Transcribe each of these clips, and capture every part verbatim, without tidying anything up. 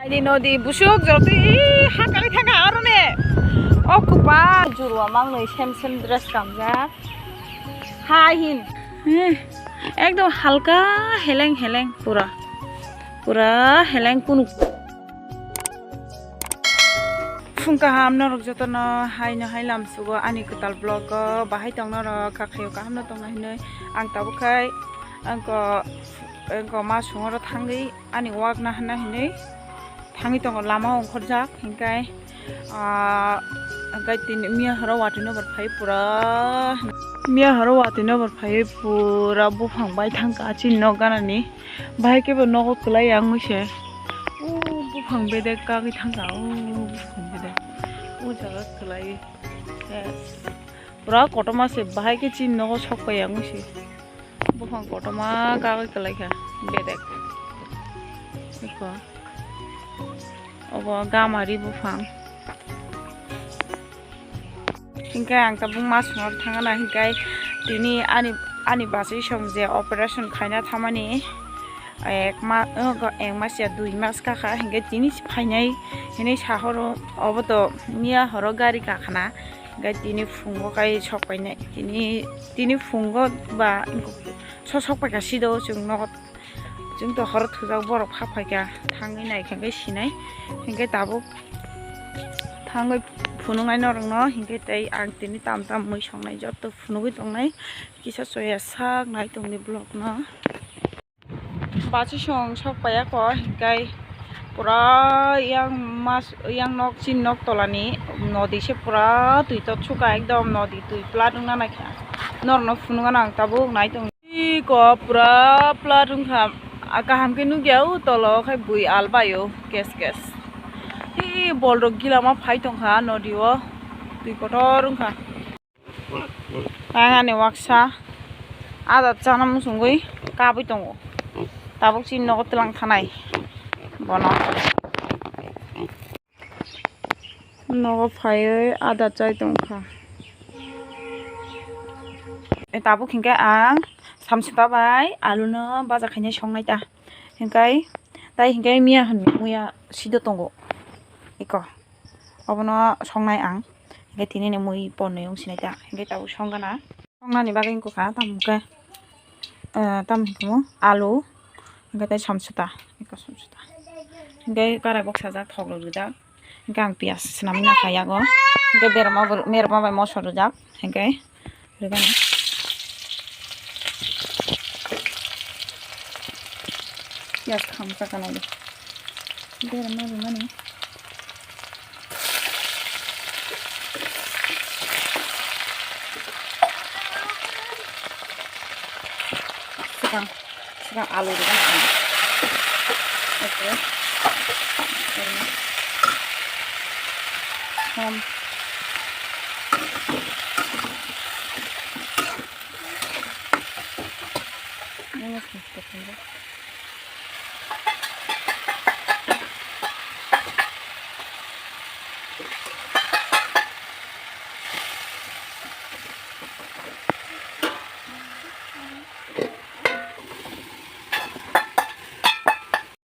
Ani nodi busuk jotwi ha kali thanga aro ne. O kupa jurwa mangnoi sem sem dress kamjak. Hai hin. Eh, ekdom halka heleng heleng pura. Pura heleng kunu. Phung kaham norok jotono haino hai lamsugo ani kwtal vlog o bahai tong norok kakhayo kaham no tongna hinwi ang tabuk khai angko angko ma songoro thangwi ani wak nahana hinwi thangwi tongo lama ongkhorjak hinkai ah, hinkai tini miya horo watwi no bar phai pura miya horo watwi no bar phai pura buphang bai thangka chini nok ganani. Bahai kebo nogo kwlai ya wngwi se. O buphang bedek kagwi thangkha, o buphang bedek. O jaga kwlai. Yes. Pura kotorma se, bahai khe chini nogo sok pai ya wngwi se. Buphang kotorma kagwi kwlai kha bedek. Eko. Obo gamari buphang. Hinkhe ang tabuk ma songor thangna hinkhe tini ani, ani bachwi song je operation khaina thamani ek ma, ek mas ya dui mas kakha hinkhe tini phainai hinwi sahoro obo to miya horo gari kakhana hinkhe tini phungo kai sok painai tini, tini phungo ba so sok paikha sido chwng nogo. Chwng to horo thujak borok phak phaikha thangwi naikha khe sinai hinkhe tabuk thangwi phunuknai norokno hinkhe tei ang tini tam tam mui songnai joto phunugwi tongnai kisa soya sak nai tongni vlog no. Bachwi song sok paiya kho hinkhe pura yang mas yang nok chini nok tolani nodi se pura twi tot suka ekdom nodi twi plat wngna naikha norokno phunukgano ang tabuk nai tong. Iko pura plat wngkha. Ah, kaham khe nukya o tolo khai bui albaio kes kes. Hi bol rok gila ma phai tongkha nodi o. Twi kotor wngkha. Ang ani waksa ada chana muchungwi kabui tongo. Tabuk chini nogo twlang thanai bono. Nogo phaiwi ada chai tongkha. E, tabuk hinkhe ang samsita bai aluno baja khainai songnai ta. Hinkhe tai hinkhe miya hinwi muya sido tongo. Iko obono songnai ang. Hinkhe tini ni mui ponwi wng sinai ta. Hinkhe tabuk songana. Songnani bagwi wngkha tamo khe, eh, tamo hinkhe alu. Hinkhe tei samsita, eko samsita. Hinkhe karai boksajak, thok rok rijak. Hinkhe ang piyaj swnamwi nakha yago. Hinkhe berma bo, berma bai moso rijak. Hinkhe rijani. Piyaj khamsa kanai de. Berma rimani. Swkang, swkang alu rwgano ang. Oke. Ham.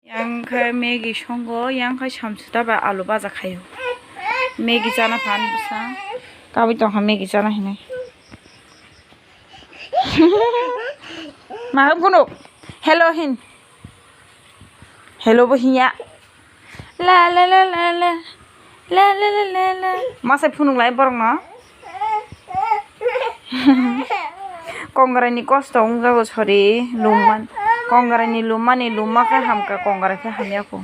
Yang khe Maggie songo, yang khe samsita bai alu baja khaio. Maggie chana phan bwsa. Kabui tongkha Maggie chana hinwi. Ma phunuk? Hello hin. Hello bo hinya. La la la la la. La la la la la. Masa phunuk lai borok no. Kongrai ni kosto wngjago sori lumman. Kongrai ni lummani lumma khe hamkha kongrai khe hamya kho.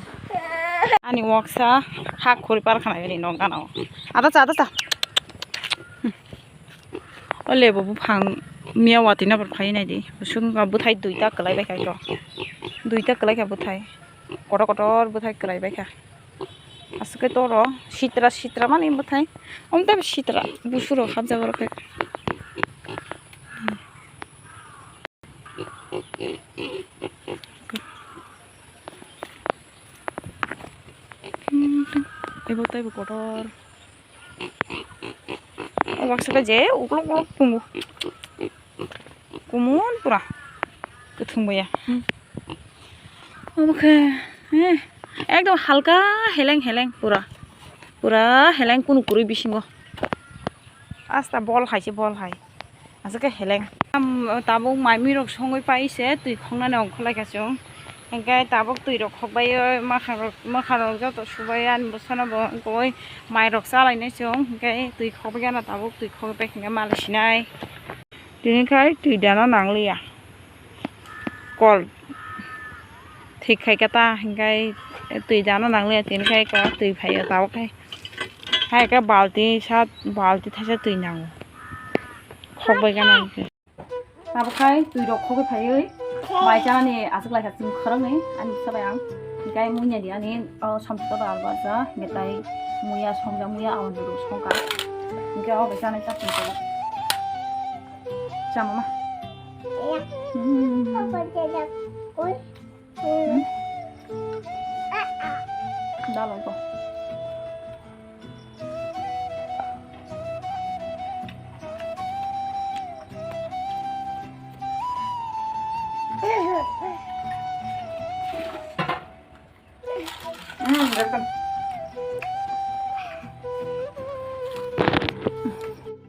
Ani waksa hak khuri par khana bini nok gana o. Ada cha ada cha. O lebu buphang miya watwi nw phai nai di. Bwswk wngkha bwthai duita kwlai bai kha ito. Duita kwlai kha bwthai. Kotor kotor bwthai kwlai bai kha. Aswk khe toro sitra sitra mani bwthai. Omo tei sitra busu rok hapjak oro khe. Ebo tei bo kotor. O baksa khe je uklok uklok pungo. Kumun pura. Kuthung boya. Obo khe, eh, Ekdom halka heleng heleng pura. Pura heleng kunu kwrwi bisingo. Asta bol hai se bol hai. Aswk khe heleng. Am, tabuk mai mui rok songwi pai se twi khoknani ongkhorlai kha chwng. Hinkhe tabuk twi rok khokbai o mwkhang rok, mwkhang rok joto subai ani bwsano bo wngkoi mai rok chalainai chwng. Hinkhe twi khokbai gana tabuk twi khokbai hinkhe malai sinai. Tini khai twi dana nangliya. Kol thik khai khe ta, hinkhe twi dana nangliya, tini khai ko twi phaiyo tabuk khai. Hai khe balti sa, balti thaisa twi nango. Khokbai gana hinkhe. Tabuk khai twi rok khogwi phaiwi mai chanani aswk lai kha chwng khoroknwi ani bwsa bai ang. Hinkhe muiya di ani o samsok da albaja hinkhe tai muiya songja muiya awan duru songkha. Hinkhe o bai chanai chapung khe. Chama ma. Hmm. Hmm. Dalo to.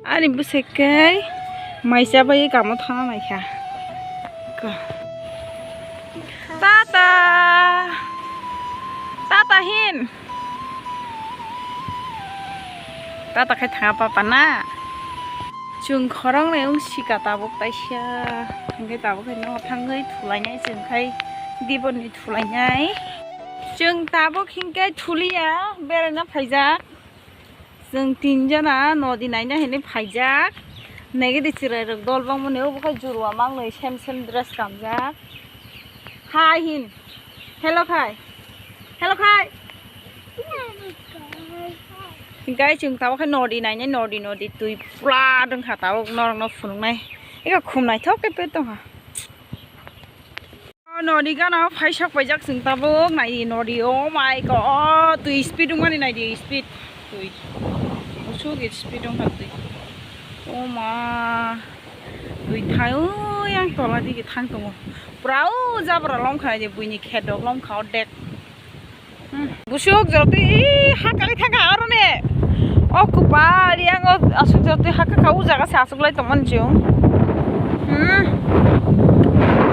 Ani bwsai khe mai chabai kamo thana naikha. Ko. Tata. Tata hin. Tata khai thanga papa na. Chwng khoroknwi wng sika tabuk taisa. Hinkhe tabuk khai no thangwi thulainai chwng khai diboni thulainai. Chwng tabuk hinkhe thuliya beraina phaijak. Chwng tin jona nodi naina hinwi phaijak. Negede chwrairok dol bangmani obo khai jurua mangnwi sem sem dress kanjak. Hai hin. Hello khai. Hello khai. Hinkhe chwng tabuk khai nodi nainai, nodi nodi twi pura dwngkha tabuk norokno phunuknai. Eka khum naithok khe pe tongkha. O nodi gana phai sok paijak chwng tabuk nai di nodi, oh my god, twi speed wngmani nai di speed, twi. Usuk speed wngkha twi. Oh ma, twi thai, oi, yang tola digi thang tongo. Pura o jabra lomkha nai di, buini khet rok lomkha ordek. Hmm. Busuk jotwi ha kali thangkha aro ne. O kwpal yang o aswk jotwi ha kaka o jaga se aswk lai tongmani chwng. Hmm.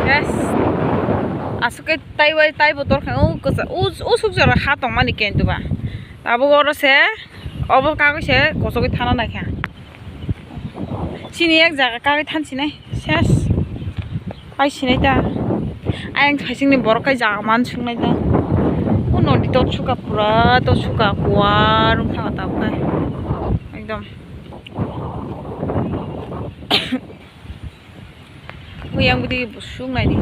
Yes. Aswk khe taiwai taibo torkha o kwchak o, o suk jora ha tongmani kentu ba. Tabuk oro se obo kagwi se kochogwi thana naikha. Chini ek jaga kagwi thansinai ses. Pai sinai ta. Ayang thaisingni borok kai jaga man sungnai ta. O nodi to suka pura to suka kuar wngkha ta kai. Ekdom. Uyang bidi busung nai di.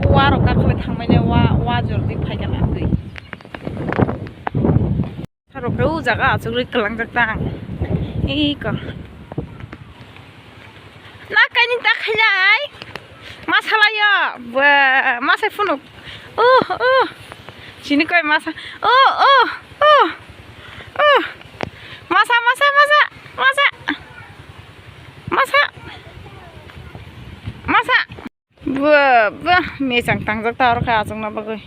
Wa rok kakhle thangmai ne wa, wa jor di phai kana twi. Tharok khe o jaga achugwi kwlangjak ta ang. Iko. Na kaini ta khailai. Ma salayo. Ba, ma sai phunuk. Oh, oh. Sini koi masa. Oh, oh, oh. Oh. Masa, masa, masa. Masa. Masa. Masa. Ba, ba, mechang tangjak ta oro khe achukna bagwi.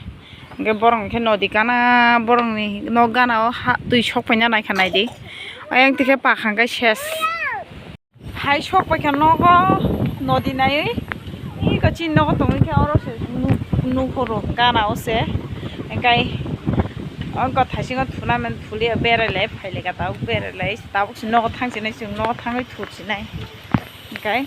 Hwnkhe borok hwnkhe nodi gana, borokni nok gana o ha, twi sok paina naikha naidi. Ayang tikhe pakha hwnkhe ses. Hai sok paikha nogo nodi naiwi. Iko chini nogo tongwi khe oro se nu-, nukhoro gana o se. Hwnkhe ongko thaisingo thuna men thulia berai lai phai lai ka tabuk berai lai. Tabuk se nogo thang sinai chwng nogo thangwi thur sinai. Hwnkhe